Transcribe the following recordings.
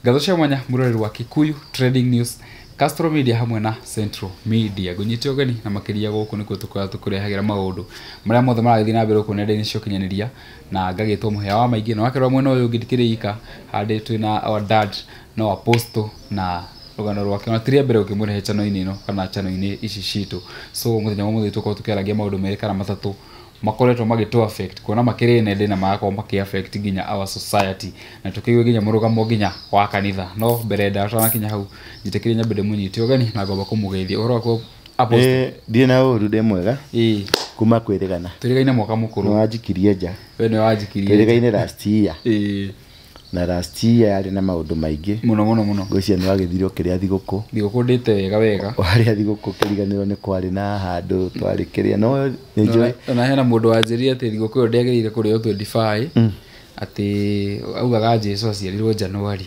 Ngatho cia mwanya mũroreri wa Kikuyu Trending News, Castro Media hamwe na Central Media. Ngũnyite ũgeni na makĩria gũkũ nĩkuo tũkoragwo tũkũrehagĩra maũndũ marĩa mothe maragĩthiĩ na mbere gũkũ nenda-inĩ cia ũkinyanĩria, na ngagĩtwo mũhĩa wa maingĩ na wakerwo mwena ũyũ ũngĩ ndikĩrĩ ika handĩ twĩna our dad no apostle na rũgano rwake ona ti rĩa mbere ũkĩmũrehe channel-inĩ ĩno kana channel-inĩ ici citũ. So mũthenya wa ũmũthĩ tũkorwo tũkĩaragia maũndũ merĩ kana matatũ makoretwo magĩtũ affect kuona makĩrĩ nenda na magakorwo makĩ affect nginya our society, na tũkĩigue nginya mũrũgamo nginya wa kanitha. No mbere ndatanakinya hau njĩtĩkĩrie nyambe ndĩmũnyite ũgeni na ngomba kũmũgeithia. Ũhoro waku apostle? Ndirĩ na ũru, ndĩ mwega. Ĩĩ. Kuma kwĩrĩgana. Twĩrĩgaine mwaka mũkũrũ. Nĩ wanjikirie nja. We nĩ wanjikirie. Twĩrĩgaine last year. Ĩĩ. Na last year yarĩ na maũndũ maingĩ. Mũno mũno mũno. Ngwĩciria nĩ wagĩthire ũkĩrĩa thigũkũ. Thigũkũ ndĩte wega wega. Warĩa thigũkũ ũkĩriganĩrwo nĩ kwarĩ na handũ twarĩ kĩrĩa. No nĩ njũĩ. Ona hena mũndũ wanjĩrire atĩ thigũkũ ĩyo ndĩagĩrĩire kũrĩo 25. Atĩ augaga Jesu aciarirwo January.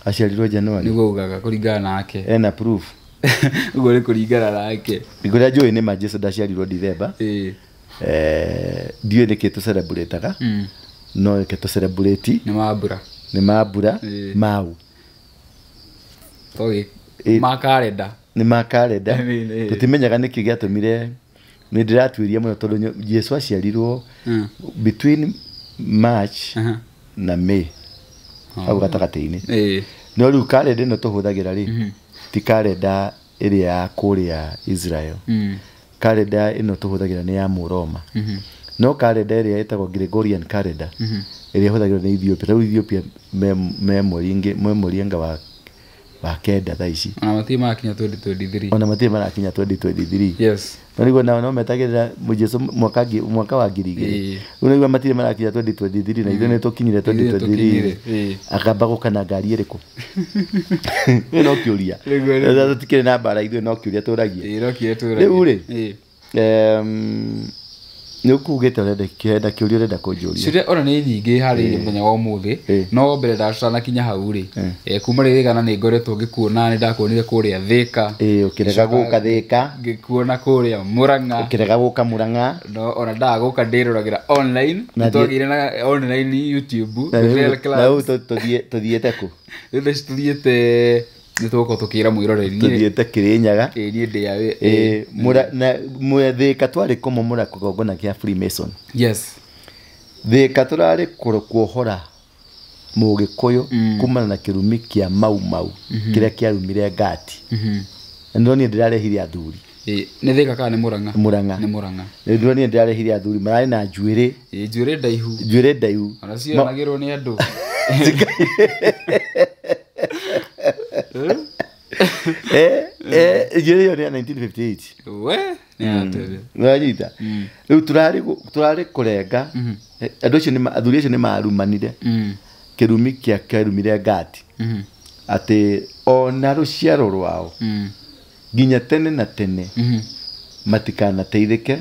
Aciarirwo January? Nĩguo augaga kũringana nake. Ena proof. Ũguo nĩ kũringana nake. Kũrĩa njũĩ nĩ ma Jesu ndaciarirwo December. Ĩĩ. Ndiũĩ nĩkĩ tũ-celebrate-aga. No reke tũ-celebrate. Nĩ mambura. Nĩ mambura. Ĩĩ. Mau. Togi. Ĩĩ. Ma kalenda. Nĩ ma kalenda. Ĩĩ. Tũtimenyaga nĩkĩ gĩatũmire, nĩ ndĩratuĩria mũno tondũ Jesu aciarirwo between March na May. Hau gatagatĩ-inĩ. Ĩĩ. No rĩu kalenda ĩno tũhũthagĩra rĩ, ti kalenda ĩrĩa ya kũrĩa Israel. Kalenda ĩno tũhũthagĩra nĩ ya Mũroma. No kalenda ĩrĩa ĩtagwo Gregorian calendar, ĩrĩa ĩhũthagĩrwo nĩ Ethiopia. Rĩu Ethiopia me mweri ingĩ, me mweri anga wa kenda thaa ici. Ona matirĩ marakinya 2023. Ona matirĩ marakinya 2023. Yes. No nĩguo nao no metagĩrĩra Jesu mwaka wa ngiri igĩrĩ. Ĩĩ. Rĩu nĩguo matirĩ marakinya 2023 na ithuĩ nĩ tũkinyire Ithuĩ nĩ 2023. tũkinyire, ĩĩ. Akamba gũka na ngari ĩrĩkũ? Ĩyo no kĩũria. Nĩguo, nĩguo. Tũtikĩrĩ na mbara, ithuĩ no kĩũria tũragia. Ĩĩ, no kĩũria tũragia. Rĩu rĩ, Ĩĩ. nĩ ũkugĩte ũrenda kĩenda kĩũria ũrenda kũnjũria. Ciũria ona nĩ nyingĩ harĩ mũthenya wa ũmũthĩ, no mbere ndatanakinya hau rĩ, kuma rĩrĩ gana nĩ ngoretwo ngĩkuona, nĩ ndakuonire kũrĩa Thĩka. Ĩĩ, ũkĩrega gũka Thĩka. Ngĩkuona kũrĩa Mũrang'a. Ũkĩrega gũka Mũrang'a. No ona ndagũka ndĩroragĩra online. Na Nĩ twagĩire na online YouTube, Na rĩu Real na Clubs. rĩu tũthiĩte kũ? Rĩu thaa ici tũthiĩte, nĩ tũgũkorwo tũkĩra mwĩroreri. Tũthiĩte Kĩrĩnyaga. Ĩĩ, niĩ ndĩ ya wĩ- Ĩĩ, na Thĩka twarĩ kũmomora kĩgongona kĩa Freemason. Yes. Thĩka tũrarĩ kuohora Mũgĩkũyũ kumana na kĩrumi kĩa Mau Mau, kĩrĩa kĩarumire Ngati. Na nĩndĩronire ndĩrarehire athuri. Ĩĩ, nĩ Thĩka kana nĩ Mũrang'a? Mũrang'a. Nĩ Mũrang'a. Nĩndĩronire ndĩrarehire athuri mararĩ na njuĩrĩ. Ĩĩ, njuĩrĩ ndaihu. Njuĩrĩ ndaihu. Ona cionagĩrwo nĩ andũ. Njuĩrĩ ĩyo nĩ ya 1958. We, nĩ ya tene. Nĩwanyita? Rĩu tũrarĩ kũrenga. Andũ acio nĩ athuri acio nĩ marumanire. Kĩrumi kĩa kĩarumire Ngati. Atĩ ona rũciaro rwao nginya tene na tene matikanateithĩke,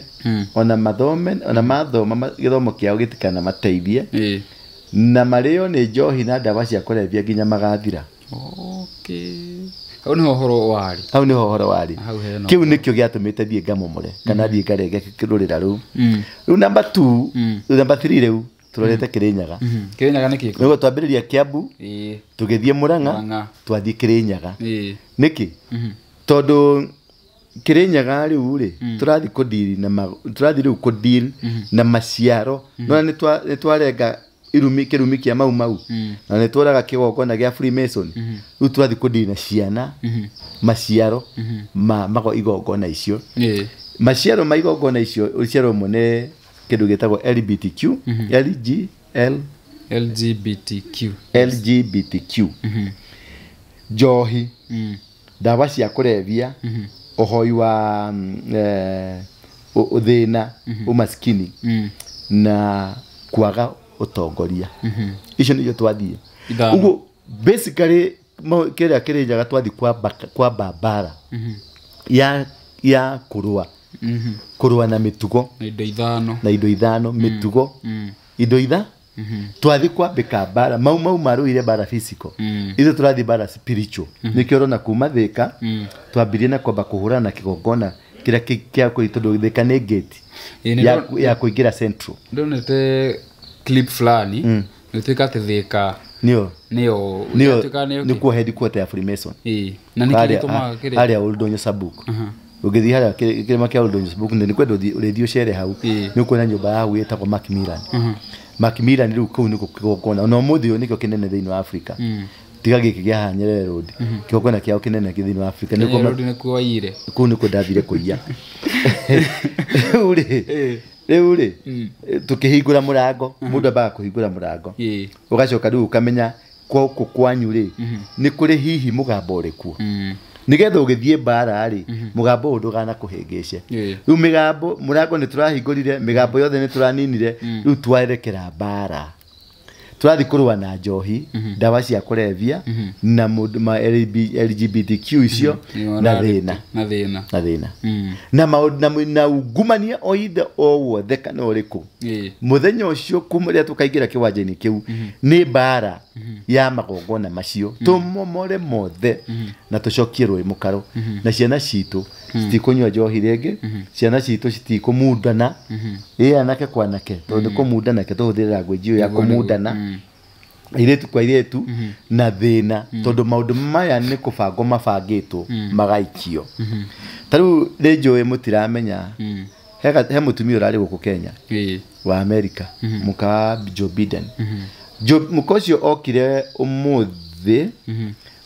ona mathome, ona mathoma gĩthomo kĩao gĩtikanamateithie. Ĩĩ. Na marĩo nĩ njohi na ndawa cia kũrebia nginya magathira. Okay. Hau nĩho ũhoro warĩ. Hau nĩho ũhoro warĩ. Hau hena Kĩu nĩkĩo gĩatũmĩte thiĩ ngamomore kana thiĩ ngarenge rũrĩra rũu. Rĩu number 2, number 3 rĩu tũrorete Kĩrĩnyaga. Kĩrĩnyaga nĩ kĩkũ? Nĩguo twambĩrĩria Kiambu, Ĩĩ. tũgĩthiĩ Mũrang'a, Mũrang'a. twathiĩ Kĩrĩnyaga. Ĩĩ. Nĩkĩ? Tondũ Kĩrĩnyaga rĩu rĩ, tũrathiĩ kũdeal na tũrathiĩ rĩu kũdeal na maciaro. Nĩwona nĩ twarenga kĩrumi kĩa Mau Mau. Na nĩ tworaga kĩgongona gĩa Freemason. Rĩu tũrathiĩ kũdeal na ciana, maciaro ma igongona icio. Ĩĩ. Maciaro ma igongona icio, rũciaro rũmwe nĩ kĩndũ gĩtagwo LGBTQ, L G L LGBTQ. LGBTQ. Njohi, ndawa cia kũrebia, ũhoi wa, ũthĩna, ũmaskini, na kwaga ũtongoria. Icio nĩcio twathiĩ. Ithano. Ũguo basically kĩrĩa Kĩrĩnyaga twathiĩ kwamba mbara ya kũrũa. Kũrũa na mĩtugo. Na indo ithano. Na indo ithano, mĩtugo. Indo itha? Twathiĩ kwambĩka mbara. Mau Mau marũire mbara physical. Ithuĩ tũrathiĩ mbara spiritual. Nĩkĩo ũrona kuma Thĩka, twambirie na kwamba kũhũrana na kĩgongona kĩrĩa kĩa kũi, tondũ Thĩka nĩ gate Ĩĩ, nĩ ya kũingĩra central. Ndonete clip fulani, nĩ ũtuĩka atĩ Thĩka Nĩyo. Nĩyo. Nĩyo. Yatuĩkaga nĩyo kĩ? Nĩkuo headquarter ya Freemason. Ĩĩ. Na nĩkĩ Harĩa- gĩtũmaga kĩrĩa? Harĩa Old Donyo Sabuk. Ũngĩthiĩ harĩa kĩrĩma kĩa Old Donyo Sabuk nĩ kwenda ũrĩthiĩ ũcere hau, nĩ ũkuona nyũmba ya hau ĩtagwo Macmillan. Macmillan rĩu kũu nĩkuo kĩgongona ona ũmũthĩ ũyũ nĩkĩo kĩnene thĩinĩ wa Afrika, tiga gĩkĩ kĩa haha Nyerere Road. Kĩgongona kĩao kĩnene kĩ thĩinĩ wa Afrika nĩkuo. Nyerere Road nĩkuo waiyire. Kũu nĩkuo ndathire kũiya. Rĩu rĩ tũkĩhingũra mũrango, mũndũ ambaga kũhingũra mũrango, ũgacoka rĩu ũkamenya gũkũ kwanyu rĩ nĩ kũrĩ hihi mũgambo ũrĩkuo, nĩgetha ũgĩthiĩ mbara rĩ, mũgambo ũyũ ndũgana kũhĩngĩce. Rĩu mĩgambo, mũrango nĩ tũrahingũrire, mĩgambo yothe nĩ tũraninire, rĩu twerekera mbara. Tũrathiĩ kũrũa na njohi, ndawa cia kũrebia, na mũndũ ma LB LGBTQ icio na thĩna. Na thĩna. Na thĩna na maũndũ na ungumania o ithe o wothe kana ũrĩkũ. Mũthenya ũcio kuma rĩrĩa tũkaingĩra kĩwanja-inĩ kĩu nĩ mbara ya magongona macio, tũmomore mothe na tũcokie rũĩ mũkaro, na ciana citũ citikũnyua njohi rĩngĩ, ciana citũ citikũmundana, ĩ anake kwa anake, tondũ nĩ kũmundana, ke tũhũthĩre language ĩyo ya kũmundana, airĩtu kwa airĩtu na thĩna, tondũ maũndũ maya nĩ kũbangwo mabangĩtwo magaikio. Ta rĩu nĩ njũĩ mũtiramenya, he mũtumia ũrarĩ gũkũ Kenya wa America, mũka wa Joe Biden. Mũka ũcio okire ũmũthĩ,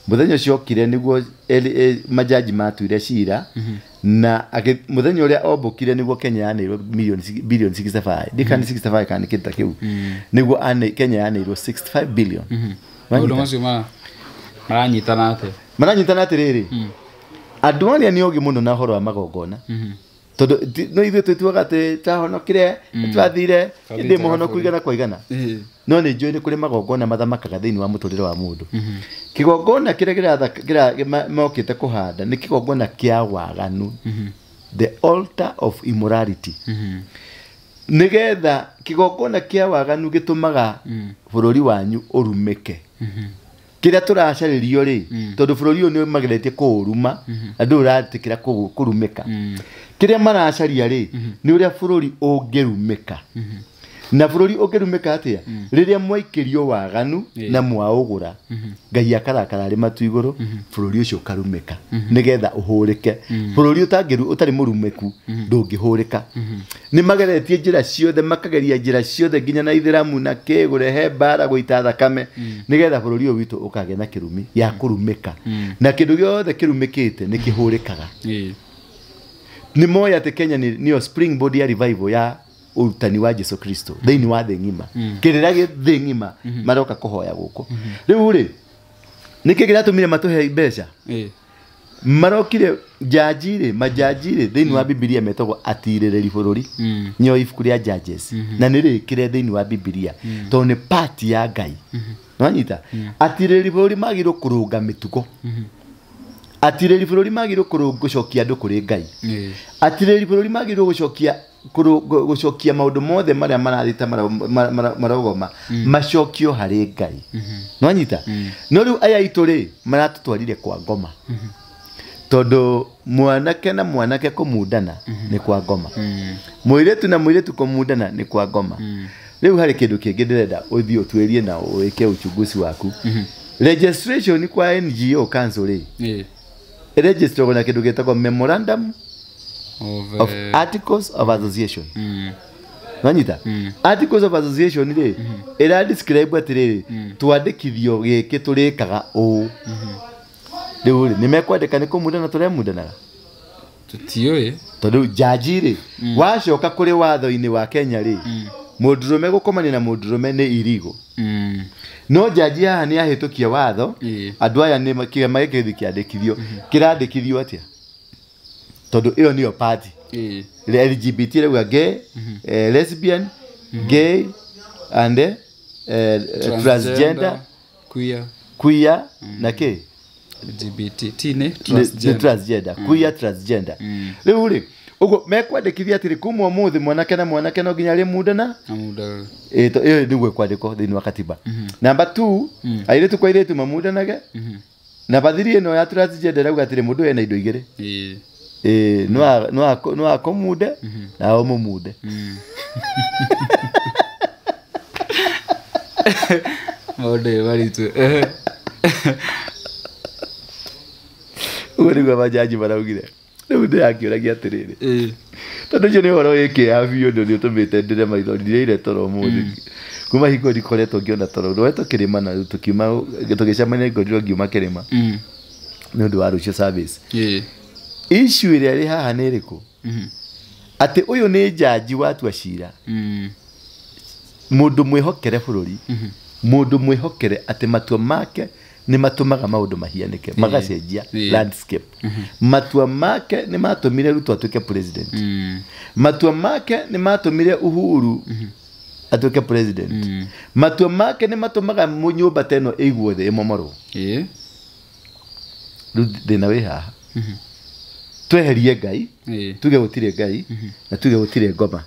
mũthenya ũcio okire nĩguo majaji matuire cira, na mũthenya ũrĩa ombũkire nĩguo Kenya yanĩirwo billion 65, ndikana 65 kana kĩndũ ta kĩu, nĩguo Kenya yanĩirwo 65 billion. Maũndũ macio maranyitana atĩa? Maranyitana atĩrĩrĩ, andũ arĩa nĩ ogĩ mũno na ũhoro wa magongona, tondũ no ithuĩ twĩtuaga atĩ twahonokire, twathire ndĩ mũhonoku igana kwa igana, no nĩ njũĩ nĩ kũrĩ magongona mathamakaga thĩinĩ wa mũtũrĩre wa mũndũ. Kĩgongona kĩrĩa mokĩte kũhanda nĩ kĩgongona kĩa waganu, the altar of immorality, nĩgetha kĩgongona kĩa waganu gĩtũmaga bũrũri wanyu ũrumĩke. Kĩrĩa tũracarĩrio rĩ, tondũ bũrũri ũyũ nĩ mageretie kũũruma na ndũrĩ ũratĩkĩra kũrumĩka, kĩrĩa maracaria rĩ nĩ ũrĩa bũrũri ũngĩrumĩka. Na bũrũri ũngĩrumĩka atĩa? Rĩrĩa mwaikĩrio waganu na mwaũgũra, Ngai akarakara arĩ matu igũrũ, bũrũri ũcio ũkarumĩka nĩgetha ũhũrĩke. Bũrũri ũtarĩ mũrumĩku ndũngĩhũrĩka. Nĩ mageretie njĩra ciothe, makageria njĩra ciothe nginya na ithĩramu na kĩ, kũrehe mbara, gũita thakame, nĩgetha bũrũri ũyũ witũ ũkagĩa na kĩrumi ya kũrumĩka. Na kĩndũ gĩothe kĩrumĩkĩte nĩ kĩhũrĩkaga. Nĩ moĩ atĩ Kenya nĩyo springboard ya revival ya ũrutani wa Jesu Kristo thĩinĩ wa thĩ ng'ima, kĩrĩra gĩ thĩ ng'ima maroka kũhoya gũkũ. Rĩu rĩ, nĩkĩ kĩratũmire matũhe mbeca? Marokire jaji rĩ, majaji rĩ, thĩinĩ wa Bibilia metagwo atirĩrĩri bũrũri. Nĩo ibuku rĩa Judges, na nĩ rĩkĩre thĩinĩ wa Bibilia tondũ nĩ part ya Ngai. Nĩwanyita? Atirĩrĩri bũrũri magĩrĩirwo kũrũnga mĩtugo, atirĩrĩri bũrũri magĩrĩirwo gũcokia andũ kũrĩ Ngai, atirĩrĩri bũrũri magĩrĩirwo gũcokia maũndũ mothe marĩa marathiĩ ta marogoma macokio harĩ Ngai. Nĩwanyita? No rĩu aya aitũ rĩ, maratũtwarire kwa ngoma, tondũ mwanake na mwanake kũmundana nĩ kwa ngoma, mũirĩtu na mũirĩtu kũmundana nĩ kwa ngoma. Rĩu harĩ kĩndũ kĩngĩ ndĩrenda ũthiĩ ũtuĩrie na wĩke uchunguzi waku. Registration kwa NGO council rĩ, registeragwo na kĩndũ gĩtagwo memorandum of of articles of association. Nanyita? Articles of association rĩ, ĩra describe atĩrĩrĩ, twandĩkithio gĩkĩ tũrĩkaga ũũ. Rĩu rĩ, nĩ mekwandĩka nĩ kũmundana tũremundanaga? Tũtiũĩ. Tondũ jaji rĩ, wacoka kũrĩ watho-inĩ wa Kenya rĩ, mũndũrũme gũkomania na mũndũrũme nĩ irigo. No jaji haha nĩ ahĩtũkia watho. Andũ aya nĩ kĩama gĩkĩ gĩthiĩ kĩandĩkithio. Kĩrandĩkithio atĩa? Tondũ ĩyo nĩyo party. LGBT rauga gay, lesbian, gay and transgender, queer, queer na kĩ? LGBT T nĩ Nĩ transgender. Transgender, queer, transgender. Rĩu rĩ, ũguo mekwandĩkithia atĩrĩ, kuma ũmũthĩ mwanake na mwanake no nginya arĩmundana. Na mũndũ. Ĩyo nĩguo ĩkwandĩkwo thĩinĩ wa katiba. Namba 2, airĩtu kwa airĩtu mamundanage. Namba 3, ĩno ya transgender ĩrauga atĩrĩ, mũndũ ena indo igĩrĩ. Ĩĩ, no akũmunde na ũmũmunde. Maũndũ maritũ. Ũguo nĩguo majaji maraugire. Rĩu ndĩrakĩũragia atĩrĩrĩ, tondũ ũcio nĩ ũhoro wĩ kĩeha biũ, ũndũ nĩ ũtũmĩte ndĩre maitho, ndirĩire toro ũmũthĩ. Kuma hingo ndikoretwo ngĩona toro, rũe tũkĩrĩma na rĩu tũkiuma tũgĩcemania ngorirwo ngiuma kĩrĩma nĩ ũndũ wa rũciũ service. Issue ĩrĩa ĩrĩ haha nĩ ĩrĩkũ? Atĩ ũyũ nĩ jaji watua cira, mũndũ mwĩhokere bũrũri, mũndũ mwĩhokere atĩ matua make nĩ matũmaga maũndũ mahianĩke, magacenjia landscape. Matua make nĩ matũmire Ruto atuĩke president. Matua make nĩ matũmire Uhuru atuĩke president. Matua make nĩ matũmaga nyũmba ta ĩno ĩigwo thĩ ĩmomorwo. Rĩu thĩna wĩ haha, tweherie Ngai, tuge gũtirĩ Ngai na tuge gũtirĩ ngoma.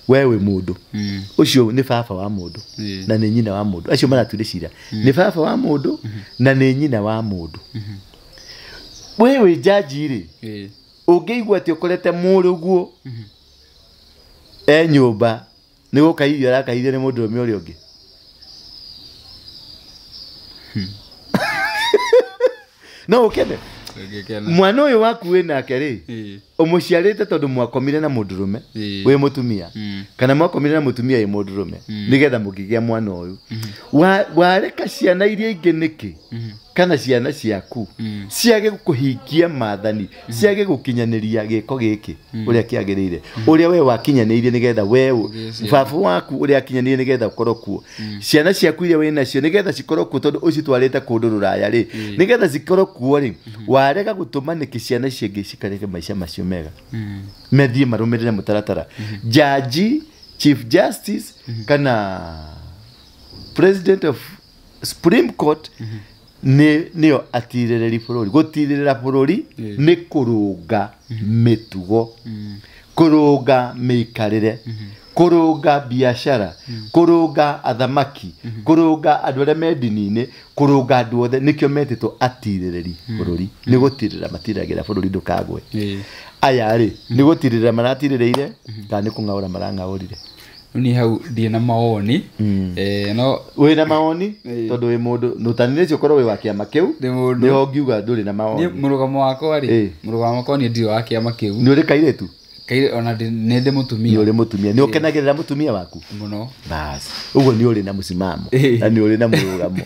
We wĩ mũndũ, ũcio nĩ baba wa mũndũ na nĩ nyina wa mũndũ. Acio maratuire cira nĩ baba wa mũndũ na nĩ nyina wa mũndũ. We wĩ jaji rĩ, ũngĩigua atĩ ũkorete mũrũguo e nyũmba nĩ gũkaithio arakaithio nĩ mũndũrũme ũrĩa ũngĩ, no ũkene? Mwana ũyũ waku wĩ nake rĩ, ũmũciarĩte tondũ mwakomire na mũndũrũme wĩ mũtumia, kana mwakomire na mũtumia wĩ mũndũrũme, nĩgetha mũkĩgĩa mwana ũyũ. Wareka ciana iria ingĩ nĩkĩ, kana ciana ciaku ciage kũhingia maathani, ciage gũkinyanĩria gĩko gĩkĩ ũrĩa kĩagĩrĩire, ũrĩa we wakinyanĩirie nĩgetha we baba waku ũrĩa akinyanĩirie nĩgetha ũkorwo kuo, ciana ciaku iria wĩ nacio nĩgetha cikorwo kuo, tondũ ũcitwarĩte kũndũ rũraya rĩ, nĩgetha cikorwo kuo rĩ, warega gũtũma nĩkĩ ciana icio ingĩ cikareke maica macio mega, methiĩ marũmĩrĩre mũtaratara. Jaji, Chief Justice kana President of Supreme Court nĩo atirĩrĩri bũrũri. Gũtirĩrĩra bũrũri nĩ kũrũnga mĩtugo, kũrũnga mĩikarĩre, kũrũnga biacara, kũrũnga athamaki, kũrũnga andũ arĩa me ndini-inĩ, kũrũnga andũ othe. Nĩkĩo metĩtwo atirĩrĩri bũrũri. Nĩ gũtirĩrĩra matiragĩra bũrũri ndũkagwe. Aya rĩ, nĩ gũtirĩrĩra maratirĩrĩire kana nĩ kũng'aũra marang'aũrire? Niĩ hau ndirĩ na mawoni. No wĩna mawoni tondũ wĩ mũndũ nũtanĩrĩtie ũkorwo wĩ wa kĩama kĩu, nĩho ngiuga ndũrĩ na mawoni. Mũrũgamo wakwa rĩ, mũrũgamo wakwa niĩ ndirĩ wa kĩama kĩu. Nĩ ũrĩ kairĩtu? Ona nĩ ndĩ mũtumia. Nĩ ũrĩ mũtumia. Nĩ ũkenagĩrĩra mũtumia waku? Mũno. Bas, ũguo nĩ ũrĩ na mũsimamo na nĩ ũrĩ na mũrũgamo.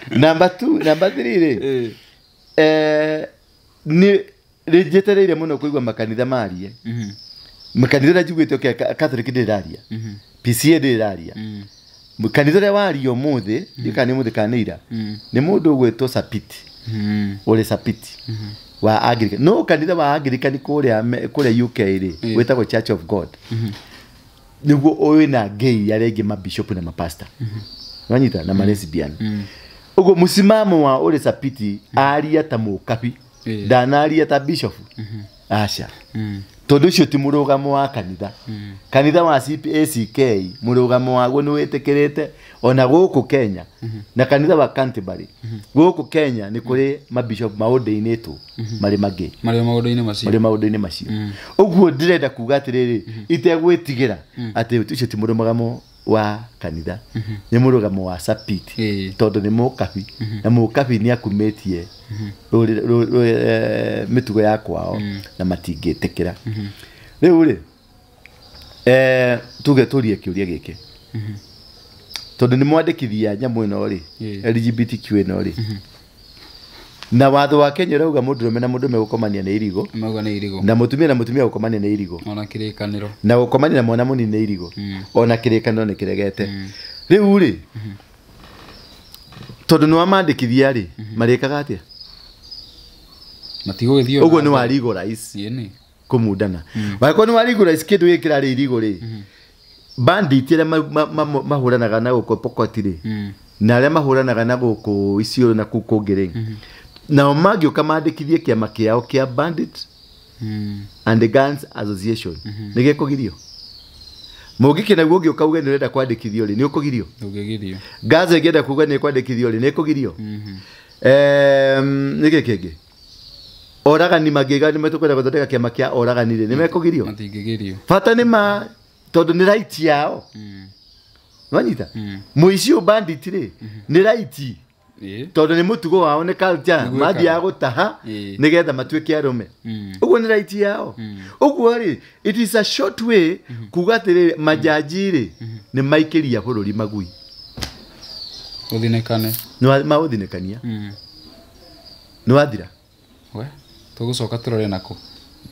Namba 2, namba 3 rĩ, nĩ njetereire mũno kũigua makanitha marie. Makanitha ũrĩa njiguĩte Catholic ndĩraria, PCA ndĩraria, kanitha ũrĩa waria ũmũthĩ, ndiũĩ kana nĩ ũmũthĩ kana nĩ ira, nĩ mũndũ ũgwĩtwo Sapiti, ũrĩ Sapiti wa Anglican. No kanitha wa Anglican kũrĩa UK rĩ, wĩtagwo Church of God, nĩguo wĩna gay arĩa aingĩ, mabishop na mapastor, wanyita, na malesbian. Ũguo mũsimamo wa ũrĩ Sapiti aria ta mũkabi, ndanaria ta bishop, aca, tondũ ũcio ti mũrũgamo wa kanitha. Kanitha wa ACK mũrũgamo waguo nĩ wĩtĩkĩrĩte ona gũkũ Kenya, na kanitha wa Canterbury gũkũ Kenya nĩ kũrĩ mabishop maũndĩinĩtwo marĩ magay, marĩ maũndũ-inĩ macio, marĩ maũndũ-inĩ macio. Ũguo ndĩrenda kuga atĩrĩrĩ, itegwĩtigĩra atĩ ũcio ti mũrũgamo wa kanitha, nĩ mũrũgamo wa Sapiti, tondũ nĩ mũkabi, na mũkabi nĩ akumĩtie mĩtugo ya kwao na matingĩtĩkĩra. Rĩu rĩ, tuge tũrie kĩũria gĩkĩ, tondũ nĩ mwandĩkithia nyamũ ĩno rĩ, LGBTQ ĩno rĩ, na watho wa Kenya ũrauga mũndũrũme na mũndũrũme gũkomania nĩ irigo, na mũtumia na mũtumia gũkomania nĩ irigo, ona kĩrĩkanĩro, na gũkomania na mwana mũnini nĩ irigo, ona kĩrĩkanĩro nĩ kĩregete. Rĩu rĩ, tondũ nĩ wamandĩkithia rĩ, marĩkaga atĩa? Matigũgĩthiĩ ũguo nĩ wa legalize kũmundana. Wangĩkorwo nĩ wa legalize kĩndũ gĩkĩ kĩrarĩ irigo rĩ, bandit arĩa mahũranaga na gũkũ Pokot rĩ, na arĩa mahũranaga na gũkũ Isiolo na kũu kũngĩ rĩ, nao mangĩũka mandĩkithie kĩama kĩao kĩa Bandit and Guns Association, nĩ gĩkũgirio? Mũngĩkĩ naguo ũngĩũka uge nĩ ũrenda kwandĩkithio rĩ, nĩ ũkũgirio? Ndũngĩgirio. Gaza ĩngĩenda kuga nĩ ĩkwandĩkithio rĩ, nĩ ĩkũgirio? Nĩ kĩĩ kĩngĩ? Oragani mangĩga nĩ metũkwenda gũthondeka kĩama kĩa oragani rĩ, nĩ mekũgirio? Matingĩgirio. Bata nĩ ma, tondũ nĩ right yao. Nwanyita mũici ũyũ bandit rĩ nĩ right tondũ nĩ mũtugo wao nĩ culture mathiaga gũtaha nĩgetha matuĩke arũme ũguo nĩ right yao ũguo rĩ it is a short way kuga atĩrĩrĩ majaji rĩ nĩ maikĩria bũrũri magui ũthinĩkane maũthinĩkania nĩ wathira we tũgũcoka tũrore nako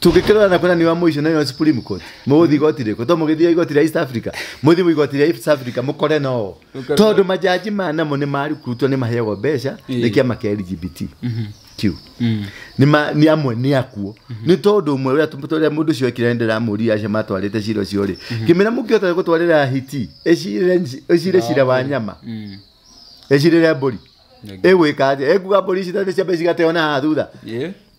tũngĩkĩrora na kwena nĩ wa mũico na nĩ wa Supreme Court mũgũthiĩ igoti rĩkũ to mũgĩthiĩ igoti rĩa East Africa mũthiĩ igoti rĩa East Africa mũkore no tondũ majaji maya namo nĩ marukurutwo nĩ maheagwo mbeca nĩ kĩama kĩa LGBT Q nĩ amwe nĩ akuo nĩ tondũ ũmwe ũrĩa mũndũ ũcio ekire ndĩramũria acio matwarĩte cira ũcio rĩ kĩmĩra mũngĩhota gũtwarĩra hiti ĩcire cira wa nyama ĩcirĩre mbũri ĩgwĩka atĩa ĩkuga mbũri ici nĩ ciambe cigateo na haha thutha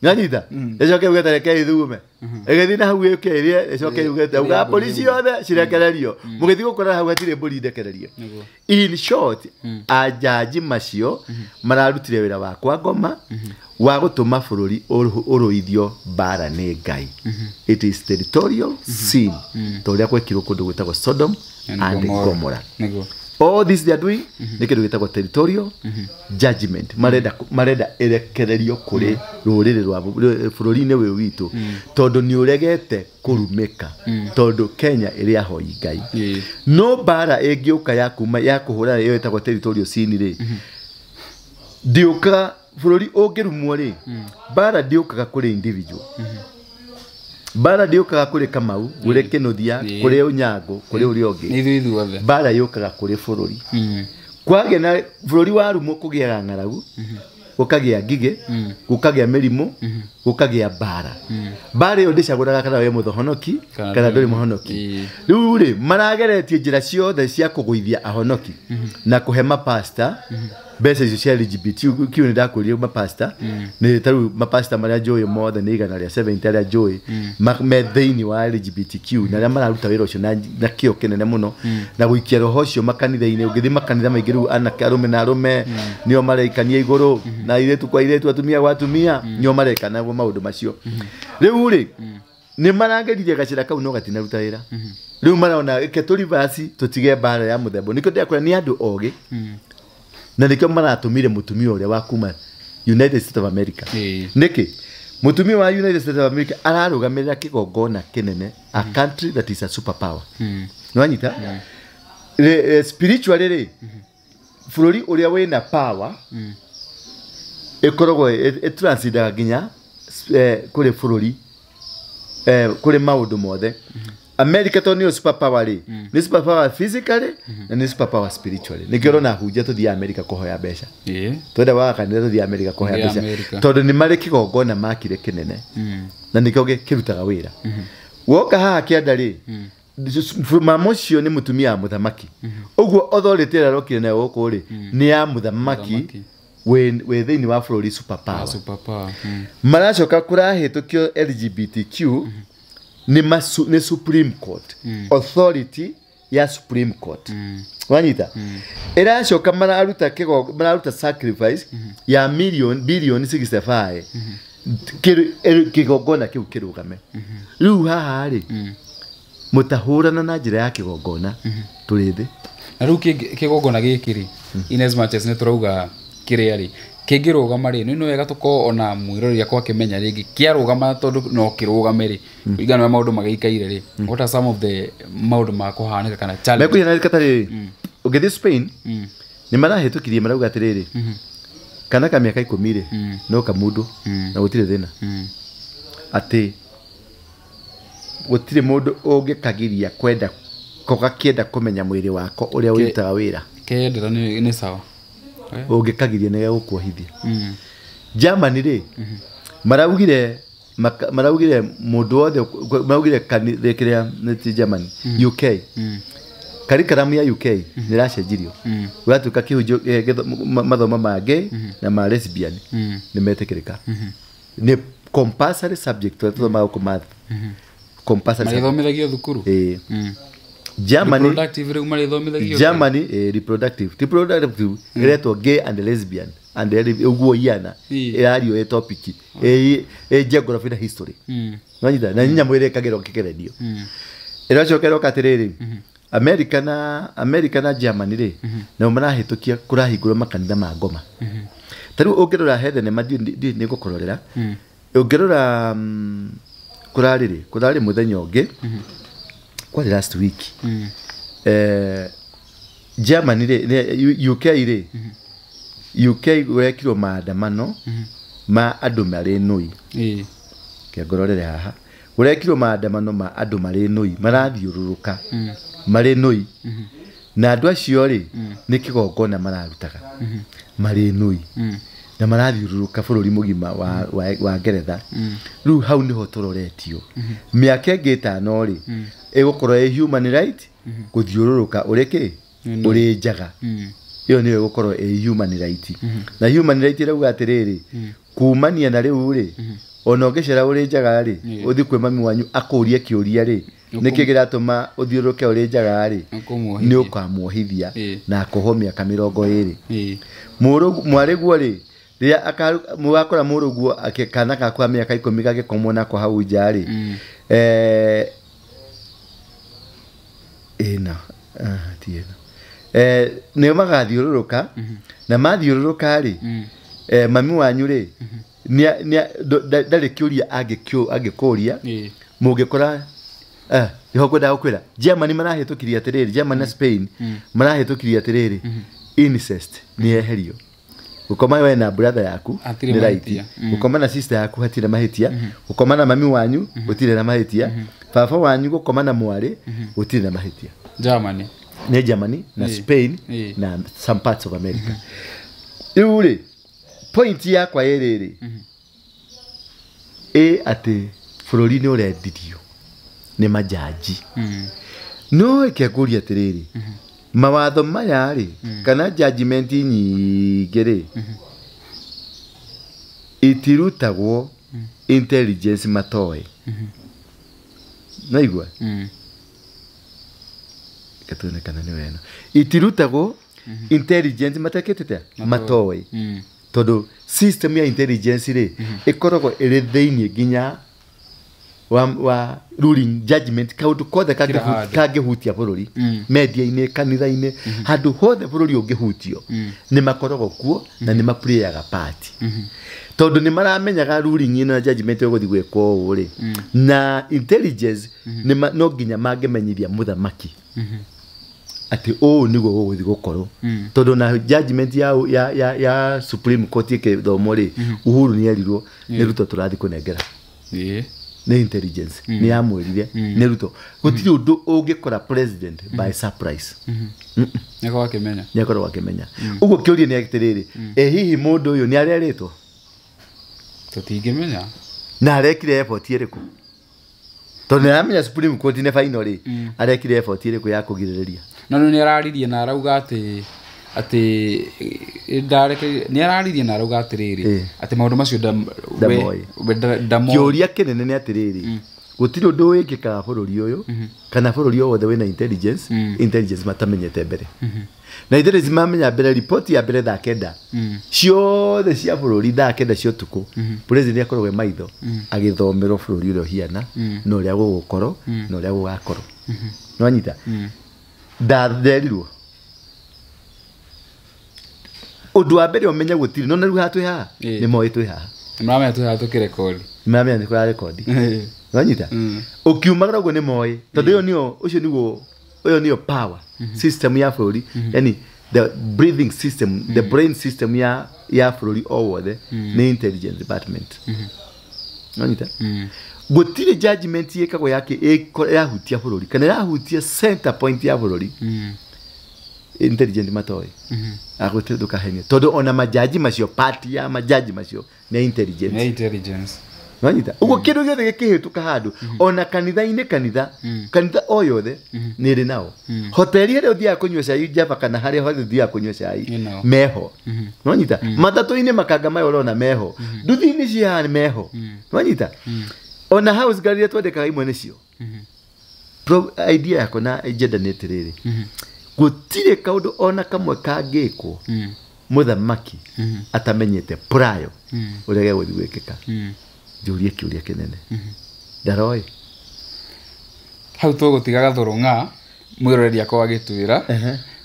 Nanyita ĩcoke ĩuge tareke ithume ĩgĩthiĩ na hau ĩũke ĩrĩe ĩcoke ĩuge uga mbũri ciothe cirekererio mũgĩthiĩ gũkora hau hatirĩ mbũri ndekererio. In short ajaji macio mararutire wĩra wa kwa ngoma wa gũtũma bũrũri ũrũithio mbara nĩ Ngai. It is territorial sin ta ũrĩa gwekirwo kũndũ gwĩtagwo Sodom and Gomorrah. All this they are doing nĩ kĩndũ gĩtagwo territorial judgment marenda ĩrekererio kũrĩ rũrĩrĩ rwa bũrũri-inĩ ũyũ witũ tondũ nĩ ũregete kũrumĩka tondũ Kenya ĩrĩ ahoi Ngai no mbara ĩngĩũka ya kuma ya kũhũrana ĩyo ĩtagwo territorial sin rĩ ndĩũkaga bũrũri ũngĩrumwo rĩ mbara ndĩũkaga kũrĩ individual mbara ndĩũkaga kũrĩ Kamau kũrĩ Kĩnũthia kũrĩ Ũnyango kũrĩ ũrĩa ũngĩ nĩ ithuĩ ithuothe mbara yũkaga kũrĩ bũrũri kwagĩa na bũrũri warumwo kũgĩaga ng'aragu gũkagĩa ngigĩ gũkagĩa mĩrimũ gũkagĩa mbara mbara ĩyo ndĩcagũraga kana wĩ mũthohonoki kana ndũrĩ mũhonoki rĩu rĩ marageretie njĩra ciothe cia kũgũithia ahonoki na kũhe mapasta mbeca icio cia LGBTQ nĩ ndakwĩrire mapasta nĩ ta rĩu mapasta marĩa njũĩ mothe nĩ 170 arĩa njũĩ me thĩinĩ wa LGBTQ na arĩa mararuta wĩra ũcio na kĩo kĩnene mũno na gũikia roho ũcio makanitha-inĩ ũngĩthiĩ makanitha maingĩ rĩu anake arũme na arũme nĩo marekania igũrũ na airĩtu kwa airĩtu atumia kwa atumia nĩo marekana maũndũ macio rĩu rĩ nĩ marageririe gacĩra kau no gatinaruta wĩra rĩu marona reke tũrivasi tũtige mbara ya mũthemba nĩkĩo ndĩrakwĩra nĩ andũ ogĩ na nĩkĩo maratũmire mũtumia ũrĩa wa kuma United States of America nĩkĩ mũtumia wa United States of America ararũgamĩrĩra kĩgongona kĩnene a country that is a super power nĩwanyita spiritually rĩ bũrũri ũrĩa wĩna power ĩkoragwo ĩtransidaga nginya kũrĩ bũrũri kũrĩ maũndũ mothe America to nĩyo super power rĩ nĩ super power physically na nĩ super power spiritually nĩkĩo ũrona hunjia tũthiĩ America kũhoya mbeca twenda waga kanitha tũthiĩ America kũhoya mbeca tondũ nĩ marĩ kĩgongona makire kĩnene na nĩkĩo kĩrutaga wĩra woka haha kĩanda rĩ mama ũcio nĩ mũtumia wa mũthamaki ũguo authority ĩrĩa arokire nayo gũkũ rĩ nĩ ya mũthamaki wĩ thĩinĩ wa bũrũri super power maracoka kũrahĩtũkio LGBTQ nĩ Supreme Court authority ya Supreme Court wanyita ĩracoka mararuta mararuta sacrifice ya billion 65 kĩgongona kĩu kĩrũgame rĩu haha rĩ mũtahũrana na njĩra ya kĩgongona tũrĩ thĩ na rĩu kĩgongona gĩkĩ rĩ in as much as nĩ tũrauga kĩrĩa rĩ kĩngĩrũgama rĩ nĩ wega tũkorwo ona mwĩroreri akwa akĩmenya rĩngĩ kĩarũgama tondũ no kĩrũgame rĩ kũringana na maũndũ magĩikaire rĩ what are some of the maũndũ ma kũhanĩka kana challenge mekũhiana katarĩ ũngĩthiĩ Spain nĩ marahĩtũkirie marauga atĩrĩrĩ kana ka mĩaka 10 rĩ no kamũndũ na gũtirĩ thĩna atĩ gũtirĩ mũndũ ũngĩkagiria kwenda gakĩenda kũmenya mwĩrĩ wako ũrĩa ũrutaga wĩra kendera nĩ sawa ũngĩkagiria nĩ gũkuohithia Germany rĩ maraugire mũndũ wothe maraugire kĩrĩa nĩ ti Germany UK curriculum ya UK nĩ ĩracenjirio gũgatuĩka kĩhunjio mathomo ma gay na ma lesbian nĩ metĩkĩrĩka nĩ compulsory subject tũrĩa tũthomaga gũkũ math compulsory marĩthomithagio thukuru Germany reproductive rĩu marĩthomithagio Germany reproductive ĩretwo gay and lesbian and ũguo iana ĩrario ĩ topic ĩ geography na history nĩwanyita na nyamũ ĩrĩa ĩkagĩrwo kĩgeranio ĩracoka ĩroka atĩrĩrĩ America na Germany rĩ nao marahĩtũkia kũrahingũrwo makanitha ma ngoma. Ta rĩu ũngĩrora he thenema ndiũĩ nĩ ngũkũrorera. Ũngĩrora kũrarĩ mũthenya ũngĩ kwarĩ last week. Germany rĩ, UK rĩ, UK gwekirwo maandamano ma andũ marĩ nũi. Kĩngororere haha gũrekirwo maandamano ma andũ marĩ nũi marathiũrũrũka marĩ nũi na andũ acio rĩ nĩ kĩgongona mararutaga marĩ nũi na marathiũrũrũka bũrũri mũgima wa Ngeretha. Rĩu hau nĩho tũroretio mĩaka ĩngĩ ĩtano rĩ ĩgũkorwo ĩ human right gũthiũrũrũka ũrĩ kĩ ũrĩ njaga. Ĩyo nĩyo ĩgũkorwo ĩ human right. Na human right ĩrauga atĩrĩrĩ kumania na rĩu rĩ ona ũngĩcera ũrĩ njaga rĩ ũthiĩ kwĩ mami wanyu akũrie kĩũria rĩ nĩkĩ kĩratũma ũthiũrũrũke ũrĩ njaga rĩ nĩ ũkamuohithia na akũhwo mĩaka 20. Mwarĩguo rĩ rĩrĩa mũgakora mũrũguo kana gakwa mĩaka 10 gagĩkomwo nako hau nja rĩ ĩna ti ĩna nĩ magathiũrũrũka na mathiũrũrũka rĩ mami wanyu rĩ ndarĩ kĩũria angĩkũria mũngĩkora nĩho ngwendaga gũkwĩra Germany marahĩtũkirie atĩrĩrĩ Germany na Spain marahĩtũkirie atĩrĩrĩ incest nĩ yeherio. Gũkoma we na brother yaku nĩ right, gũkoma na sister yaku hatirĩ mahĩtia, gũkoma na mami wanyu gũtirĩ na mahĩtia, baba wanyu gũkoma na mwarĩ gũtirĩ na mahĩtia. Germany nĩ Germany na Spain na some parts of America. Rĩu rĩ point yakwa ĩrĩrĩ ĩ atĩ bũrũri nĩ ũrendirio nĩ majaji. No ĩke ngũria atĩrĩrĩ mawatho maya rĩ kana judgment nyingĩ rĩ itirutagwo intelligence matoĩ. Naigua gatuone kana nĩ wena itirutagwo intelligence matekĩte matoĩ tondũ system ya intelligence rĩ ĩkoragwo ĩrĩ thĩinĩ nginya wa ruling judgment kaundu kothe kangĩhutia bũrũri media-inĩ kanitha-inĩ handũ hothe bũrũri ũngĩhutio nĩ makoragwo kuo na nĩ maplayaga part tondũ nĩ maramenyaga ruling ĩno na judgment ĩgũthiĩ gwĩkwo ũũ rĩ na intelligence no nginya mangĩmenyithia mũthamaki atĩ ũũ nĩguo gũgũthiĩ gũkorwo tondũ na judgment ya Supreme Court ĩkĩthomwo rĩ Uhuru nĩ erirwo nĩ Ruto tũrathiĩ kũnengera nĩ intelligence nĩ yamwĩrire nĩ Ruto gũtirĩ ũndũ ũngĩkora president by surprise. Nĩakoragwo akĩmenya. Ũguo kĩũria nĩ atĩrĩrĩ ĩ hihi mũndũ ũyũ nĩ arerĩtwo tũtingĩmenya na arekire effort ĩrĩkũ tondũ nĩ aramenya Supreme Court nĩ final rĩ arekire effort ĩrĩkũ ya kũgirĩrĩria. No nĩ araririe na arauga atĩ nĩ araririe na arauga atĩrĩrĩ atĩ maũndũ macio ndamoĩ. Kĩũria kĩnene nĩ atĩrĩrĩ gũtirĩ ũndũ wĩkĩkaga bũrũri ũyũ kana bũrũri o wothe wĩna intelligence matamenyete mbere na intelligence mamenya mbere ripoti ya mbere thaa 9 ciothe cia bũrũri thaa 9 cia ũtukũ president akoragwo e maitho agĩthomerwo bũrũri ũrĩa ũhiana na ũrĩa gũgũkorwo na ũrĩa gũgakorwo. Nĩwanyita ndatherirwo ũndũ wa mbere ũmenye gũtirĩ no rĩu haha twĩ haha nĩ moĩ twĩ haha nĩ maramenya twĩ haha tũkĩrekondi nĩ maramenya nĩ kũrarekondi. Nĩwanyita ũkiumagara ũguo nĩ moĩ tondũ ĩyo nĩyo ũcio nĩguo ũyũ nĩyo power system ya bũrũri yani the breathing system the brain system ya bũrũri o wothe nĩ intelligence department. Nĩwanyita gũtirĩ judgment ĩkagwo yake yahutia bũrũri kana yahutia center point ya bũrũri intelligent matoĩ agũtirĩ ndũkahenia tondũ ona majaji macio party ya majaji macio nĩ intelligence. Nĩ intelligence. Nĩwanyita ũguo kĩndũ gĩothe gĩkĩhĩtũka handũ ona kanitha-inĩ kanitha o yothe nĩ ĩrĩ nao hoteli harĩa ũthiaga kũnyua cai Java kana harĩa hothe ũthiaga kũnyua cai meho. Nĩwanyita matatũ-inĩ makanga maya ũrona meho nduthi-inĩ cia haha meho. Nĩwanyita ona house girl iria twandĩkaga imwe nĩcio. Idea yakwa na agenda nĩ atĩrĩrĩ gũtirĩ kaũndũ ona kamwe kangĩkwo mũthamaki atamenyete prior ũrĩa gegũthiĩ gwĩkĩka. Njũrie kĩũria kĩnene ndaroĩ hau tũgũtiga gathũrũng'a Mwĩroreri akwa agĩtwĩra.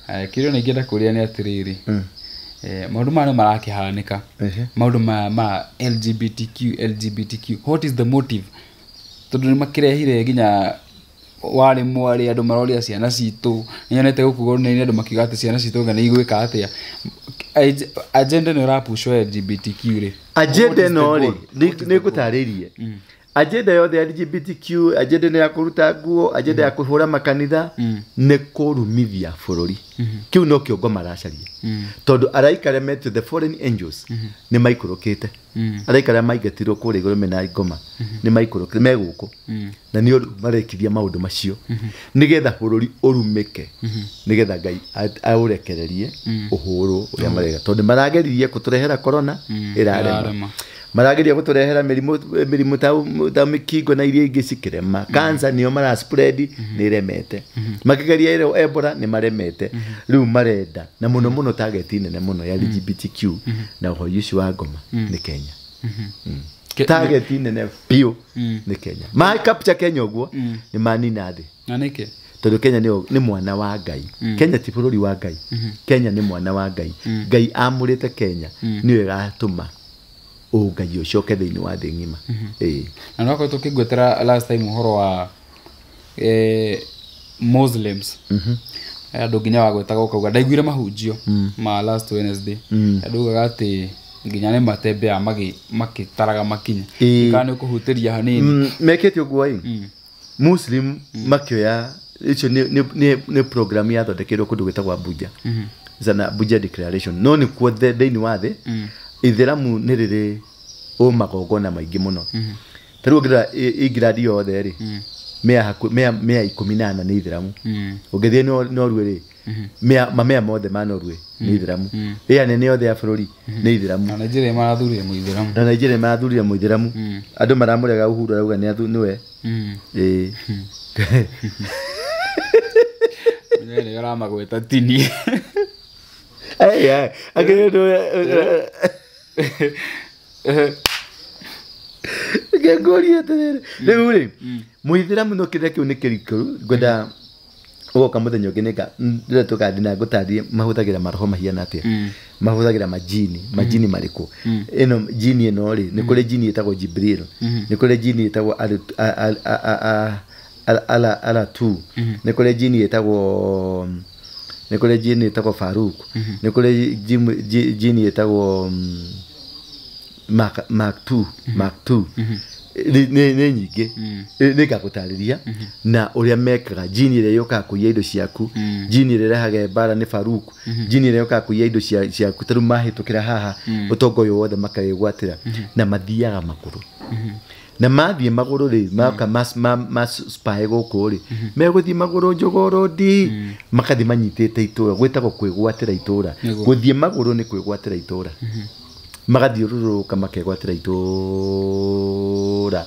Kĩũria nĩ ingĩenda kũria nĩ atĩrĩrĩ, maũndũ maya nĩ marakĩhanĩka, maũndũ maya ma LGBTQ, what is the motive? Tondũ nĩ makĩrehire nginya warĩ mwarĩ, andũ maroria ciana citũ, nĩnyonete gũkũ nĩ andũ makiuga atĩ ciana citũ anga nĩ igwĩka atĩa. Agenda ĩno ĩrapushwo LGBTQ rĩ, agenda what is the ĩno rĩ, goal? nĩ ngũtarĩrie agenda yothe ya LGBTQ, agenda ĩno ya kũruta nguo, agenda ya kũhũra makanitha, nĩ kũrumithia bũrũri. Kĩu no kĩongo maracaria, tondũ araika arĩa metwo the fallen angels nĩ maikũrũkĩte. Araika arĩa maingatirwo kũrĩa igũrũ mena ngoma nĩ maikũrũkĩte me gũkũ, na nĩ marekithia maũndũ macio nĩgetha bũrũri ũrumĩke, nĩgetha Ngai aũrekererie ũhũrwo ũrĩa mareka, tondũ marageririe kũtũrehera corona, ĩrarema. Ĩrarema. Marageria gũtũrehera mĩrimũ ta mĩkingo na iria ingĩ cikĩrema, cancer nĩyo mara spread, nĩ ĩremete. Makĩgeria ĩro Ebola, nĩ maremete. Rĩu marenda na mũno mũno target nene mũno ya LGBTQ na ũhoro ũcio wa ngoma nĩ Kenya. Target nene biũ nĩ Kenya. Ma capture Kenya ũguo nĩ manina thĩ. Na nĩkĩ? Tondũ Kenya nĩ mwana wa Ngai. Kenya ti bũrũri wa Ngai, Kenya nĩ mwana wa Ngai. Ngai amũrĩte Kenya, nĩyo ĩgatũma ũngai ũcoke thĩinĩ wa thĩ ng'ima. Ĩĩ. Na no akoretwo ũkĩngwetera last time ũhoro wa Muslims. Andũ nginya wagwetaga ũkauga ndaiguire mahunjio ma last Wednesday, andũ ugaga atĩ nginya nĩ matembeaga makĩtaraga makinya. Kana nĩ ũkũhutĩria hanini? Mekĩte ũguo ĩ, Muslim makĩoya icio nĩ program yathondekeirwo kũndũ gwĩtagwo Abuja. It's an Abuja Declaration, no nĩ kuo thĩinĩ wa thĩ ithĩramu nĩ rĩrĩ ũ magongona maingĩ mũno. Ta rĩu ũngĩrora England yothe rĩ, mea 14 nĩ ithĩramu. Ũngĩthiĩ Norway rĩ, mamea mothe ma Norway nĩ ithĩramu. Ĩa nene yothe ya bũrũri nĩ ithĩramu. Na Nigeria marathurire mũithĩramu. Na Nigeria marathurire mũithĩramu. Andũ maramũrega Uhuru, arauga nĩ nĩwe. Ĩĩ. Nĩ ũramagweta tini. Ai ai akĩrĩ ngũrie atĩrĩrĩ, rĩu rĩ mũithĩramu no kĩrĩa kĩu nĩ kĩrikũru, ngwenda ũgoka mũthenya ũngĩ nĩnga rĩrĩa tũgathiĩ na ngũtarĩrie mahũthagĩra maroho mahiana atĩa, mahũthagĩra majini marĩkũ. Ĩno jini ĩno rĩ, nĩ kũrĩ jini ĩtagwo Jibril, nĩ kũrĩ jini ĩtagwo Alatu, nĩ kũrĩ jini ĩtagwo Faruk, nĩ kũrĩ jini ĩtagwo Mark 2, Mark 2. Nĩ nyingĩ, nĩ ngagũtarĩria na ũrĩa mekaga. Jini ĩrĩa yũkaga kũiya indo ciaku, jini ĩrĩa ĩrehaga mbara nĩ Faruk, jini ĩrĩa yũkaga kũiya indo ciaku. Ta rĩu mahĩtũkĩra haha ũtonga ũyũ wothe makawĩgwatĩra, na mathiaga magũrũ, na mathiĩ magũrũ rĩ, maka ma spy gũkũ rĩ, megũthiĩ magũrũ njogorodi, makathiĩ manyitĩte itũra, gwĩtagwo kwĩgwatĩra itũra. Gũthiĩ magũrũ nĩ kwĩgwatĩra itũra, magathiũrũrũka makegwatĩra itũra,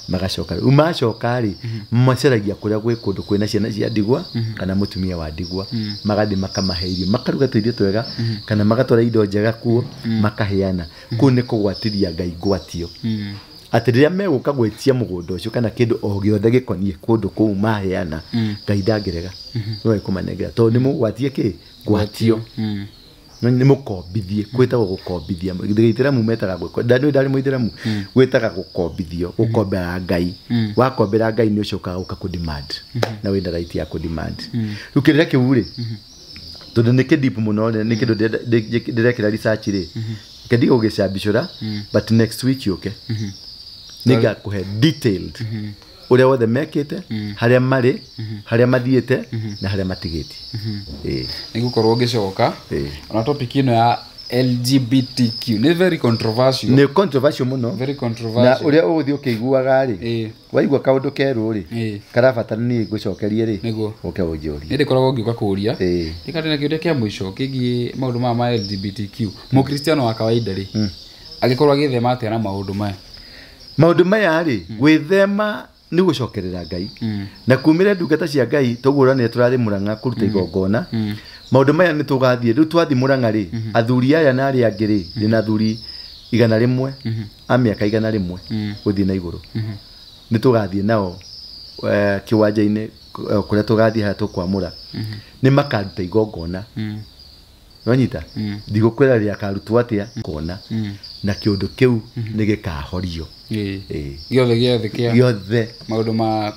magacoka. Rĩu macoka rĩ, macaragia kũrĩa gwĩ kũndũ kwĩna ciana cia ndigwa kana mũtumia wa ndigwa, magathiĩ makamahe irio, makaruga tũirio twega kana magatwara indo njega kuo, makaheana. Kũu nĩ kũgwatithia Ngai ngwatio, atĩ rĩrĩa megũka gwĩtia mũgũnda ũcio kana kĩndũ o gĩothe gĩkoniĩ kũndũ kũu maheana, Ngai ndangĩrega, no ekũmanengera, tondũ nĩ mũgwatie kĩ ngwatio. No nĩ mũkombithie, gwĩtagwo gũkombithia. Gĩithĩramu metaga gwĩko, nĩ ndarĩ mũithĩramu, gwĩtaga gũkombithio, gũkombera Ngai. Wakombera Ngai nĩ ũcokaga gũka kũ demand, na wĩna right ya kũ demand. Rĩu kĩrĩra kĩu rĩ, tondũ nĩ kĩ deep mũno rĩ, nĩ kĩndũ ndĩrekĩra research rĩ, reke ndigũgĩcambicũra, but next week yũke nĩngakũhe detailed ũrĩa wothe mekĩte, harĩa marĩ, harĩa mathiĩte na harĩa matigĩtie. Ĩĩ. Nĩ gũkorwo ngĩcoka ona topic ĩno ya LGBTQ nĩ very controversial. Nĩ controversial mũno. Very Na controversial. ũrĩa ũgũthiĩ ũkĩiguaga rĩ, waigua kaũndũ kerũ rĩ, karabatara niĩ ngũcokerie rĩ, ũke ũnjũrie. Nĩ ndĩkoragwo ngĩũka kũũria. Ndĩkarĩ na kĩũria kĩa mũico kĩgiĩ maũndũ maya ma LGBTQ. Mũkristiano wa kawaida rĩ, angĩkorwo agĩthema atĩa na maũndũ maya? Maũndũ maya rĩ, gwĩthema nĩ gũcokerera Ngai na kumĩra ndungata cia Ngai. Toguo ũranire tũrarĩ Mũrang'a kũruta igongona. Maũndũ maya nĩ tũgathiĩ rĩu, twathiĩ Mũrang'a rĩ, athuri aya na arĩa angĩ rĩ, ndĩna athuri 100 a mĩaka 100 gũthiĩ na igũrũ, nĩ tũgathiĩ nao kĩwanja-inĩ kũrĩa tũgathiĩ harĩa tũkwamũra nĩ makaruta igongona. Wanyita ndigũkwĩra rĩakarutwo atĩa kona na kĩũndũ kĩu nĩ gĩkahorio. Gĩothe gĩothe kĩa gĩothe maũndũ ma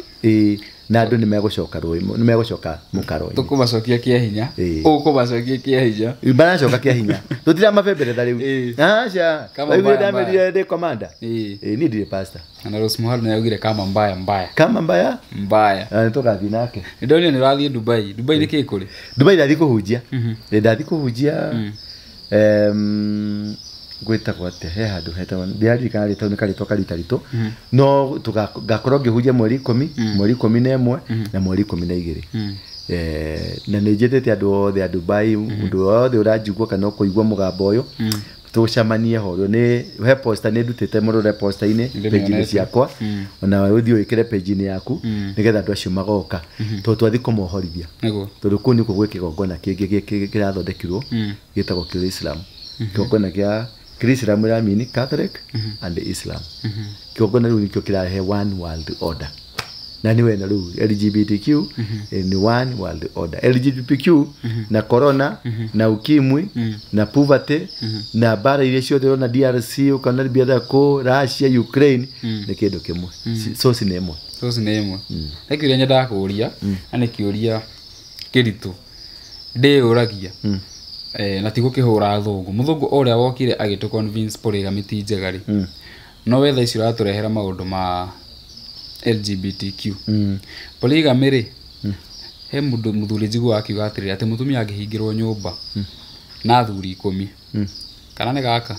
na andũ nĩ megũcoka rũĩ, nĩ megũcoka mũkaro-inĩ. Tũkũmacokia kĩa hinya. Ũkũmacokia kĩa hinya. Maracoka kĩa hinya. Tũtiramabemberetha rĩu. Aca. Kama mbaya mbaya. Ndamerire ndĩ commander. Niĩ ndirĩ pastor. Na Rose Muhando nĩ augire kama mbaya mbaya. Kama mbaya? Mbaya. Na nĩtũgathiĩ nake. Nĩndonire nĩ ũrathiĩ Dubai. Dubai nĩ kĩĩ kũrĩ? Dubai ndathiĩ kũhunjia. Ndathiĩ kũhunjia. Gwĩtagwo atĩa, he handũ hetagwo, ndiraririkana rĩtwa nĩ karĩtwa karitaritũ, no ngakorwo ngĩhunjia mweri 10, mweri 11 na mweri 12. Na nĩ njĩtĩte andũ othe a Dubai, mũndũ wothe ũranjigua kana ũkũigua mũgambo ũyũ, tũcemanie ho. Nĩ he poster nĩ ndutĩte mũrore poster-inĩ page-inĩ ciakwa, ona ũthiĩ wĩkĩre page-inĩ yaku nĩgetha andũ acio magoka, tondũ twathiĩ kũmohorithia. Tondũ kũu nĩkuo gwĩ kĩgongona kĩngĩ kĩrathondekirwo gĩtagwo Kĩislam. Kĩgongona kĩa Kĩislam ĩramini Catholic and Islam. Kĩgongona rĩu nĩkĩo kĩrarehe one world order. Na nĩ wena rĩu LGBTQ ni one world order. LGBTQ na corona na ukimwi na poverty na bara iria ciothe ũrona DRC, ũkona biathara kũ Russia, Ukraine nĩ kĩndũ kĩmwe. Source nĩ ĩmwe. Source nĩ ĩmwe. He kĩũria nyendaga kũũria, na nĩ kĩũria kĩritũ ndĩyũragia. Na ti gũkĩhũra athũngũ. Mũthũngũ ũrĩa wokire agĩtũ convince polygamy ti njega rĩ, no we thaa ici ũratũrehera maũndũ ma LGBTQ. Polygamy rĩ, he mũndũ mũthuri njiguaga akiuga atĩrĩrĩ, atĩ mũtumia angĩhingĩrwo nyũmba na athuri 10, kana nĩ gaka,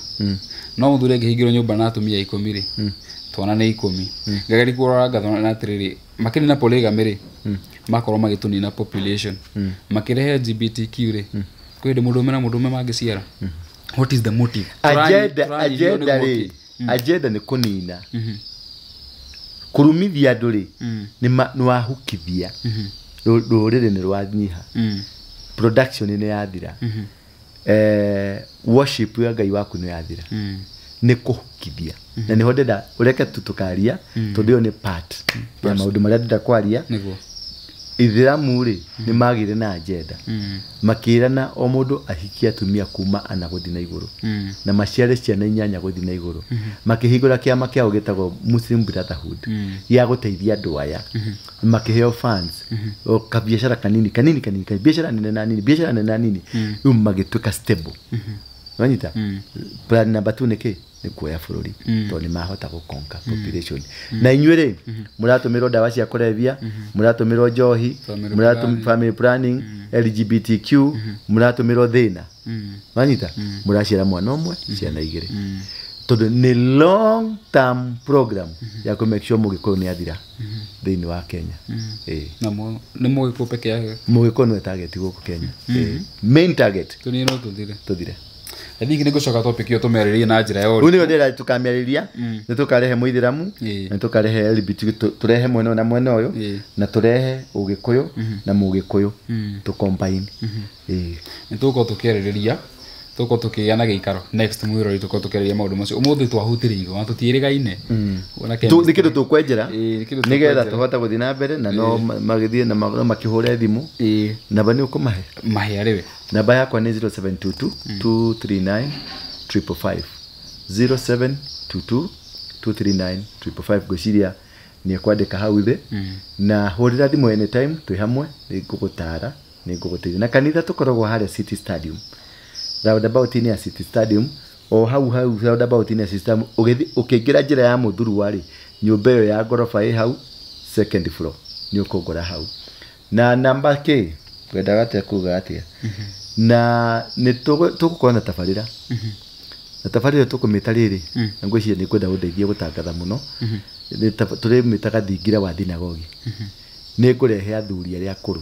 no mũthuri angĩhingĩrwo nyũmba na atumia 10 rĩ, twana nĩ 10. Ngageria kũrora ngathona atĩrĩrĩ, makĩnina polygamy rĩ, makorwo magĩtũnina population. Makĩrehe LGBTQ rĩ, kwĩ hĩndĩ mũndũrũme na mũndũrũme mangĩciara. What is the motive? Agenda rĩ, agenda nĩ kũnina. Kũrumithia andũ rĩ, nĩ wahukithia. Rũrĩrĩ nĩ rwanyiha. Production nĩ yathira. Worship ya Ngai waku nĩ yathira. Nĩ kũhukithia. Na nĩho ndĩrenda ũreke tu tũkaria, tondũ ĩyo nĩ part ya maũndũ marĩa ndĩrenda kwaria. Ithĩramu rĩ, nĩ magĩire na agenda. Makĩrana o mũndũ ahikie atumia kuma ana gũthiĩ na igũrũ. Na maciare ciana 8 gũthiĩ na igũrũ. Makĩhingũra kĩama kĩao gĩtagwo Muslim Brotherhood gĩa gũteithia andũ aya. Makĩheo funds. O kabiacara kanini kanini kanini, biacara nene na nini, biacara nene na nini. Rĩu magĩtuĩka stable. Wanyita? Plan number 2 nĩ kĩ? Nĩ kuoya bũrũri. Tondũ nĩ mahota gũkonka population. Na inyuĩ rĩ, mũratũmĩrwo ndawa cia kũrebia, mũratũmĩrwo njohi, mũratũmĩrwo family planning, LGBTQ, mũratũmĩrwo thĩna. Wanyita? Mũraciara mwana ũmwe, ciana 2. Tondũ nĩ long term program ya kũ make sure mũgĩkũyũ nĩ athira thĩinĩ wa Kenya. Na nĩ mũgĩkũyũ peke yake. Mũgĩkũyũ nĩwe target gũkũ Kenya. Main target. Tũnino tũthire. Tũthire. I think nĩ ngũcoka topic ĩyo tũmĩarĩrie na njĩra ya ũritũ. Rĩu nĩyo ndĩrenda tũkamĩarĩria, nĩ tũkarehe mũithĩramu, nĩ tũkarehe LGBT, tũrehe mwena ũyũ na mwena ũyũ, na tũrehe ũgĩkũyũ na mũgĩkũyũ, tũ combine. Nĩ tũgũkorwo tũkĩarĩrĩria, tũgũkorwo tũkĩgĩa na gĩikaro next mwĩrori, tũgũkorwo tũkĩarĩrĩria maũndũ macio. Ũmũthĩ twahutirie igoma, tũtiĩrĩgaine. Nĩ kĩndũ tũkwenjera, nĩgetha tũhote gũthiĩ na mbere, na no magĩthiĩ na no makĩhũre thimũ. Namba nĩ ũkũmahe? Mahe arĩ we. Namba yakwa nĩ 0722 239 555. 0722 239 555. Ngwĩciria nĩ ekwandĩka hau thĩ. Na hũrĩra thimũ anytime, twĩ hamwe, nĩ ngũgũtara, nĩ ngũgũteithia. Na kanitha tũkoragwo harĩa City Stadium. Roundabout-inĩ ya City Stadium, o hau hau roundabout-inĩ ya City Stadium, ũkĩingĩra njĩra ya Mũthurwa rĩ, nyũmba ĩyo ya ngoroba ĩ hau, second floor, nĩ ũkũngora hau. Na namba kĩ, ngwendaga atĩa kuga atĩa? Na nĩ tũgũkorwo na tabarĩra. Na tabarĩra tũkũmĩta rĩrĩ, na ngwĩciria nĩ ngwenda ũndeithie gũtangatha mũno. Tũrĩmĩtaga thingira wa thinagogi. Nĩ ngũrehe athuri arĩa akũrũ,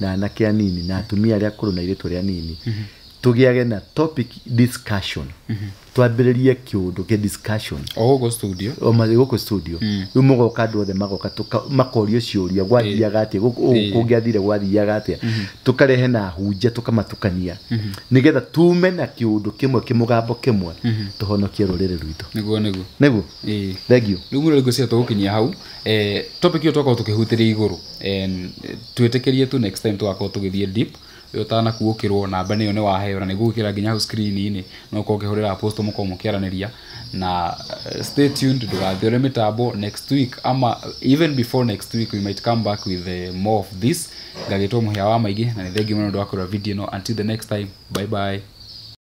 na anake anini, na atumia arĩa akũrũ na airĩtu arĩa anini. Tũgĩage na topic discussion. Twambĩrĩrie kĩũndũ kĩ discussion. O gũkũ studio. O marĩ gũkũ studio. Rĩu mũgoka andũ othe magoka makorio ciũria, gwathiaga atĩa gũkũ, ũũ kũngĩathire gwathiaga atĩa, tũkarehe na hunjia, tũkamatukania nĩgetha tume na kĩũndũ kĩmwe, kĩmũgambo kĩmwe, tũhonokie rũrĩrĩ rwitũ. Nĩguo, nĩguo. Nĩguo. Ĩĩ. Thank you. Rĩu mũno ngwĩciria tũgũkinyia hau topic ĩyo twakorwo tũkĩhutĩria igũrũ. Twĩtĩkĩrie tu next time tũgakorwo tũgĩthiĩ deep. Ũyũ ũtanakuũkĩrwo namba nĩyo nĩ waheo na nĩngũgwĩkĩra nginya hau screen-inĩ, no ũkorwo ũkĩhũrĩra apostle mũkorwo mũkĩaranĩria na stay tuned, ndũgathiore mĩtambo. Next week ama even before next week, we might come back with more of this. Ngagĩtwo mũhĩa wa maingĩ na nĩ thengiũ mũno nĩ ũndũ wa kũrora video ĩno. Until the next time, bye bye.